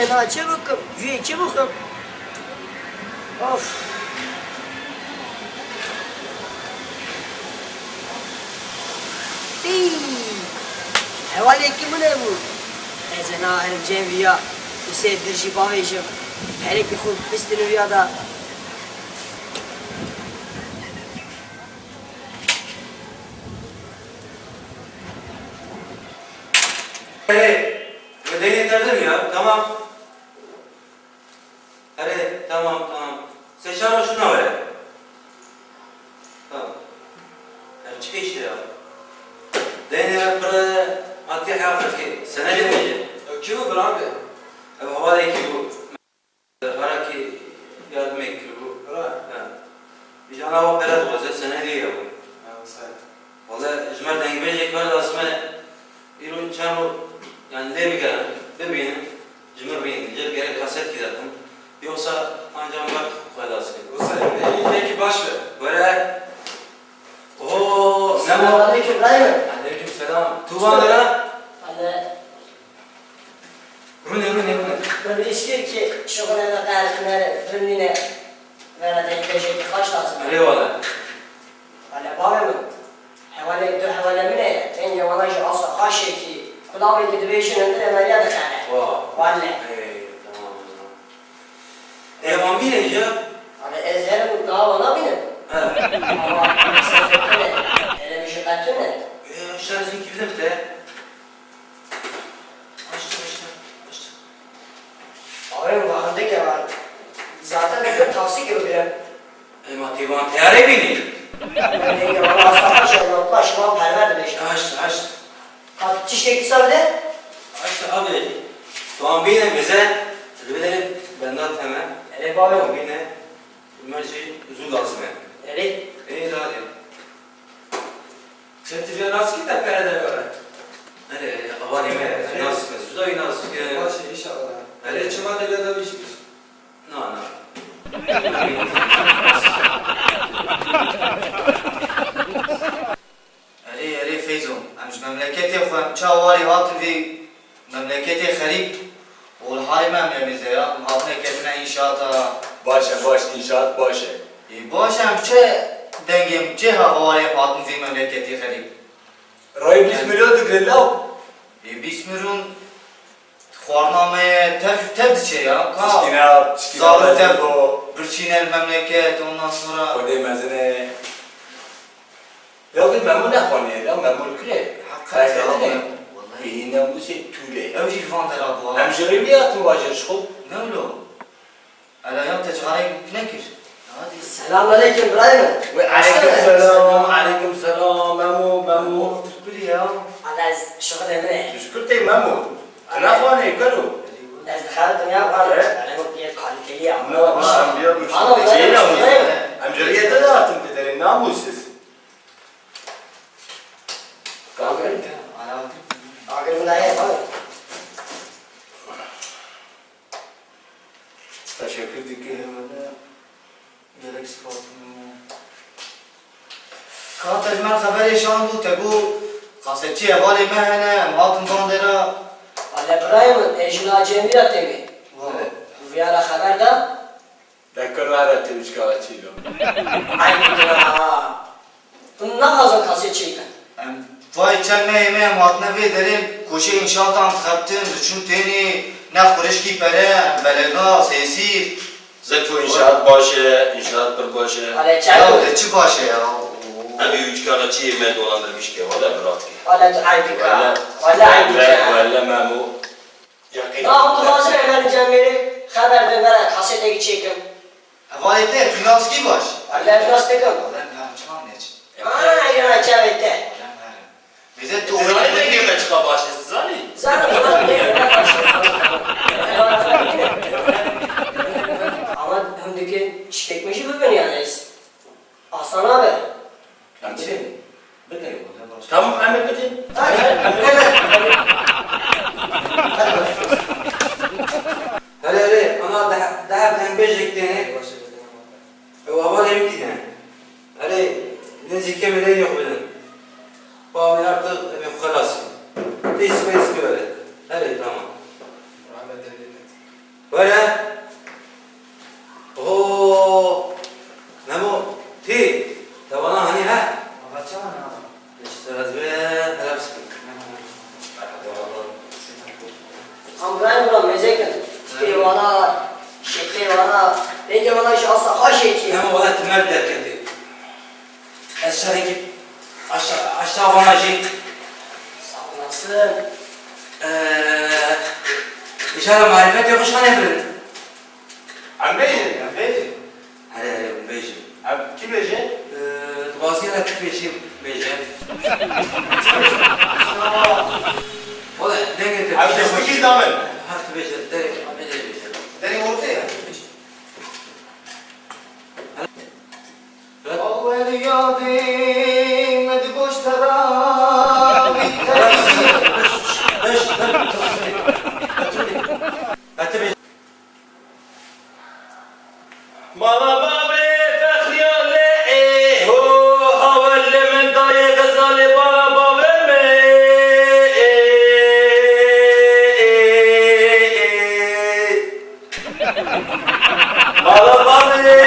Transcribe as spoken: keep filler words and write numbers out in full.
Na çi bikim? Jiyê çi bikim? Of. Tî! Hevalekî min hebû. Ez ê naherim cem viya û sê dir jî bavêjim. Perekî xwe bistînim viya da. Hey, we deynê te bidim ya, tamam. Erê, tamam, tamam. Sê çar roj şuna were. Tamam. Ev çi pêştê ya? Deynê ev pir hatiye heqirkê. Senedê bêje. Ew kî bû bira be? Ev hevalekî bû. Herakî yardimê kiribû. Bira. He. Îjana wa pere dixwaze, senedê ye bû. Ew ser. Wele ji me dengbêjek ver dast me, îro çend ro, yani lê bigerin, bibînin, ji min bînin. Cem gerek kasetkî dedim. Yoksa ancak ver xwe dast kir. Wisa, yekî baş be. Were. Oo, Selamun aleyküm, Ibrahim. Aleyküm selam. Tu van dera? Ane. Rûne, rûne, rûne. Min hîs kir ki şixulê me qehrî me re, rûnîne, vera dengbêjekî xweş lazim e. Erê wele. Wele bavê min, hevalê du hevalê min e, dengê wana jî asa xweş e ki, kulavê ki dibêjin hundir e, meriya dixere. Wa. Wele. Ey, tamam o zaman. Ê, wan bîne ya? Wele ez herim niha wana bînim. He. Ama sefetine, hele min jî qetune. Ê, şer zinkî bidem te. Aşçı, aşçı, aşçı. Abi, bu hande ke var. Zaten bir taksi gibi bile. Ema têvan teyarê bînî. Neyê, valla saha şey, Allah şima perver dileşti. Aşçı, aşçı. Abi, tiştekî sar de. Aşçı abi. Tamam bîne bize. Ribelerê benda teme. Ele babi. Tamam bîne. Mercî zû lazim e. Erê. Ê, dadê. Sen tiviya nas kî te pere de vere? Erê, erê, avanê me, erê. Nas me, zû da wî nas ke. Baş e, înşallah. Erê. Erê, çima te lê da wî jî? Na, na. Erê, erê Feyzo, em ji memleketê xwe, em çawa warê hatin vê memleketê xerîb û li halê me em ne mêze ya, em hatine ketine înşaata. Baş e, baş, înşaat baş e. Ê, baş e, em çi dengê, em çi hevalê em hatin vê memleketê xerîb? Rayê bîst milyon digre law. Ê, bîst milyon xwarina me ye, tev, tev diçe ya. Ka tişkîna, tişkîna zarok tev birçîne li memleket, ondan sonra. Xwedê mezin e. Ya vê Memo nexwaniye, ya Memo li kire? Heqet ya, Xeyrine. Wellahî. Bêyî namûsê tûlê. Ew jî li van dera bû, ha. Em ji rêvî hatin vajir ji xwe. Ne wilo? Ela ya te cixareyek nekir. Hadi. Selam aleyküm birayê min. Ve aleyküm selam, aleyküm selam. Memo, Memo. Memo, Tirkûlî ya. Ala ez şixulê min e. Tu ji kur tê Memo? Tu nexwanê kero? Ez dixebitim ya, van. Evet. Ela wek yê kaliteli ya. No, no, em biya bu. Ana, şey ne bu? Em ji rêyê te de hatin, pederê namûsiz. Agir. Agir min heye, bak. Teşekkür dikim. Eyvallah. Gerek sıfatım. Ka te ji me xeberê şand û te got, kasetçî hevalê me hene, em hatin van dera. Ale birayê min, ê jina cemî de têmê. Wa. Viyara xeber de. Dekir nare tu uçka çî lo. Ay, ha. Hûn naxwazin kasê çêkin. Em vay çend mehê me em hatine vê derê, koşê înşaatan dixebtin, diçûn tênê, ne xurişkî pere, em belega, sêsîr. Zeto înşaat baş e, înşaat pir baş e. Ale çayo. Ya de çi baş e ya? Ev ê uçka çiyê me dolandırmış ke, wala birat ke. Ale tu ay dika. Wala. Wala ay dika. Wala Memo. Yaqîn. Na hûn dixwazin em herin cem mêrê xeber bin, vera kasetekî çêkin. Hevalê te, tu nas kî baş? Wele ez nas dikim. Wele em herin çima neçin? Aa, îro çavê te. Wele em herin. Bize tu zanî dengê me çiqa baş e, tu zanî? Zanim, zanim, ne, ne baş e. Ama hûn dikin tiştek min jî bibin yani ez. Asan abi. Em çi? Bidin. Tamam, em ê bidin. Hadi. Hele hele, ana deh, deh dengbêjek têne. Ew hevalê min tîne. Hele, nêzîkê min lê yox bidin. Bavê artık em ê xelas in. Tê space ki öyle. Hele, tamam. Rahmet eylesin. Were. Oo. Memo. Tî. Te vana hanî he? Valla çawa ne ama? Ji te re divê hele bisikî. Em birayên bira mêze kin. Pêvana, şêxê vana, rêngê vana ji asta xwe jêkî. Memo, wala tu merg derketî. Ez şerîkî aşa-, aşa vana jî. Sağ olasın. Ee, îşara marifetê xwe şanê birin. Em bêjin, em bêjin. Here, here, em bêjin. Em kî bêje? Ee, dixwazî hele tu pêşî bêje. Wala, dengê te. Em destî kî zamin. Her tu bêje, derê, em bêje. Derê ortê. Bawer yadê me di goş te ra wî tevî. Mala bavê Fexriya lê ê ho, hawer lê min dayê Xezalê bala bavê me. Mala bavê